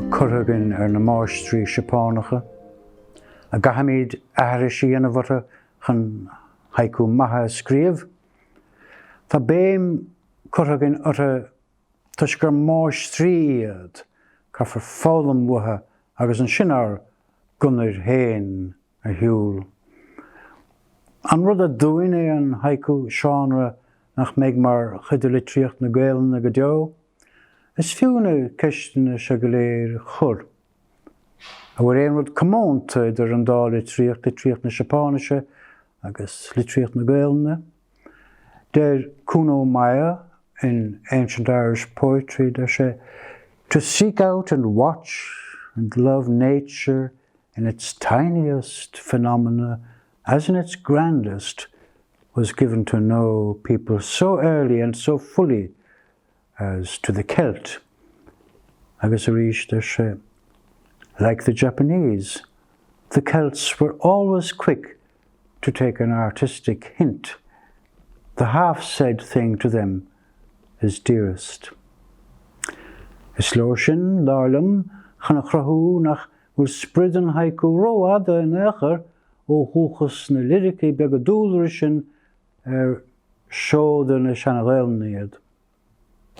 curtha againn ar na máistrí Seapánacha? An gcaithfimid aithris a dhéanamh orthu chun haiku maithe a scríobh? Tá béim curtha againn orthu toisc gur máistrí iad, caithfear foghlaim uathu agus ansin ár gconair féin a shiúl. An rud aduain é an haiku, seánra nach mbeidh mar chuid de litríocht na Gaelainne go deo? Is fiú na ceisteanna seo go léir a chur. An bhfuil aon rud comónta idir an dá litríocht, litríocht na Seapáinise agus litríocht na Gaelainne? Deir Kuno Meyer in Ancient Irish Poetry, deir sé, To seek out and watch and love nature in its tiniest phenomena as in its grandest was given to no people so early and so fully as to the Celt. Agus arís deir sé, Like the Japanese, the Celts were always quick to take an artistic hint. The half-said thing to them is dearest. Is leor sin, dar liom, chun a chruthú nach bhfuil sprid an haiku rófhada in aon chor ó dhúchas na liricí beaga dúlra sin ar seoda na Seana-Ghaelainne iad.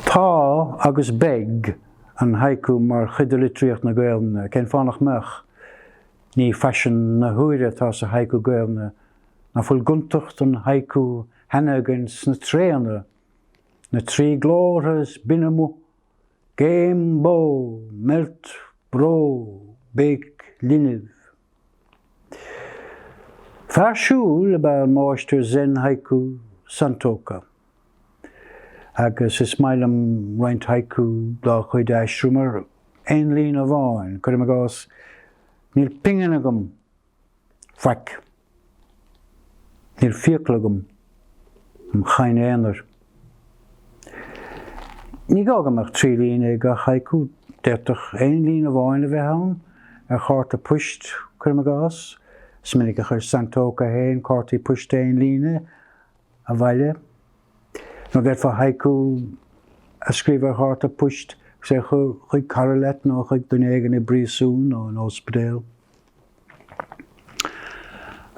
Tá, agus beidh, an haiku mar chuid de litríocht na Gaelainne, cén fáth nach mbeadh? Ní faisean na huaire atá sa haiku Gaelainne, ná fuil gontacht an haiku cheana againn sna tréanna, na trí glórtha is binne amuigh, géim bó, meilt bró, béic linbh. Fear siúil ab ea an máistir Zen haiku Santoka, agus is maith liom roinnt haiku dá chuid a aistriú mar aon líne amháin, cuirim i gcás, Níl pingin agam! Faic. Níl fiacail agam. Im chadhain aonair. Ní gá go mbeadh trí líne ag gach haiku, d'fhéadfadh aon líne amháin a bheith ann, ar chárta poist, cuirim i gcás. Is minic a chuir Santoka féin cártaí poist aon líne abhaile. Nó d'fhéadfá haiku a scríobh ar chárta poist agus é a chur chuig cara leat nó chuig duine éigin i bpríosún nó in ospidéal.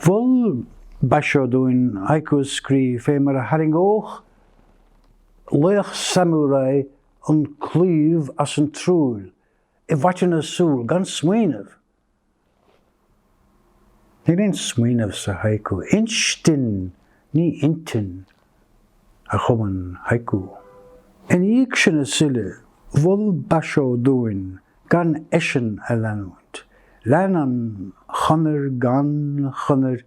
Mhol Basho dúinn haiku a scríobh fé mar a tharraingeodh laoch samurai an claíomh as an truaill, i bhfaiteadh na súl, gan smaoineamh. Níl aon smaoineamh sa haiku. Instinn, ní intinn, a chumann haiku. Ina dhiaidh sin is uile, mhol Basho dúinn gan eisean a leanúint. Lean an chonair gan chonair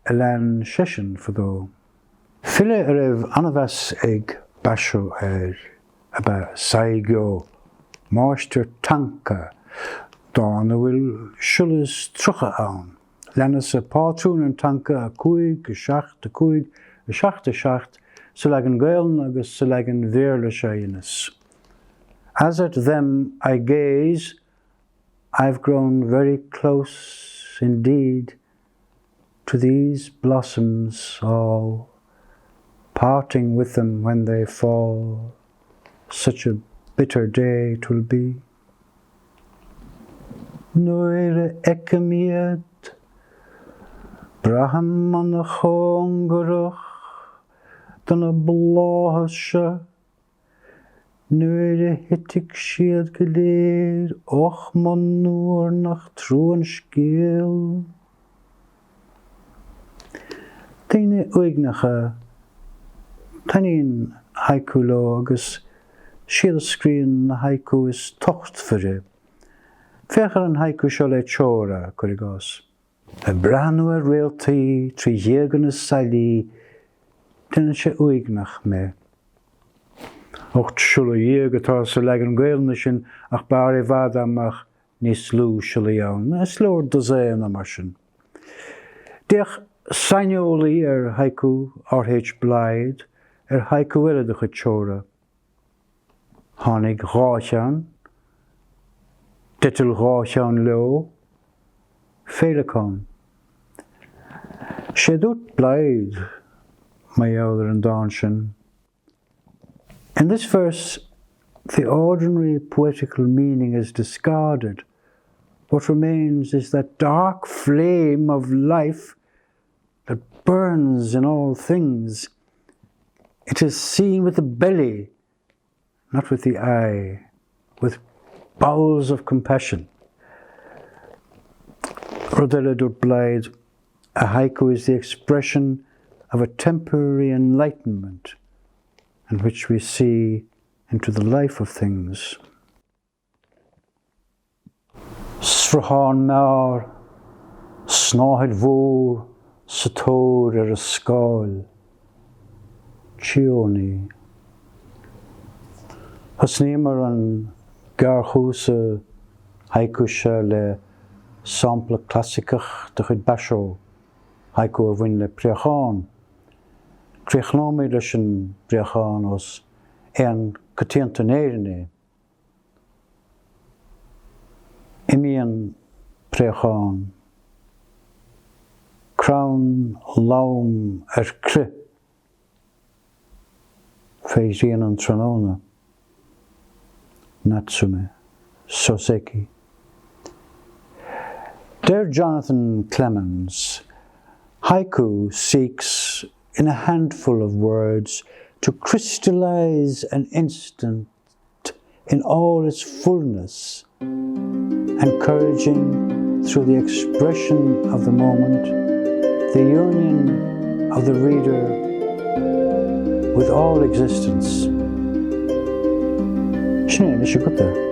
a lean seisean fadó. File a raibh an-mheas ag Basho air ab ea Saigyo, máistir tanka, dán a bhfuil siolla is 30 ann. Leanas-sa pátrún an tanka 5, 7, 5, 7, 7 sa leagan Gaelainne agus sa leagan Bhéarla seo a leanas. As at them I gaze, I've grown very close indeed To these blossoms all, Parting with them when they fall, Such a bitter day 'twill be. Nuair a fheicim iad, braithim ana-chóngarach do na blátha seo. Nuair a thitfidh siad go léir, och monuar nach trua an scéal. Daoine uaigneacha, taitníonn haiku leo agus siad a scríonn na haiku is tochtmhaire. Féach ar an haiku seo le Chora, cuir i gcás. Ag breathnú ar réaltaí trí ghéaga na sailí, déanann sé uaigneach mé. 18 siolla atá sa leagan Gaelainne sin ach b'fhearr i bhfad dá mbeadh níos lú siollaí ann. Is leor dosaen nó mar sin. D'fhéach saineolaí ar haiku, R.H. Blyth, ar haiku eile de chuid Chora. Tháinig dhá cheann. D'eitil dhá cheann leo. Féileacán. Sé a dúirt Blyth mar gheall ar an dán sin, In this verse. The ordinary poetical meaning is discarded. What remains is that dark flame of life that burns in all things. It is seen with the belly, not with the eye, with bowels of compassion. Rud eile dúirt Blythe, a haiku is the expression of a temporary enlightenment in which we see into the life of things. Sruthán mear, snáthaid mhór sa tóir ar a scáil. Chione. Thosnaíomar an gearrchúrsa haiku seo le sampla clasaiceach de chuid Basho, haiku a bhain le préachán. Críochnóimid leis an bpréachán ós éan coitianta in Éirinn é. Imíonn préachán. Crann lom ar crith fé ghrian an tráthnóna. Natsume Soseki. Deir Jonathan Clemens, Haiku seeks in a handful of words to crystallize an instant in all its fullness, encouraging through the expression of the moment the union of the reader with all existence. Sin é, anois agat é.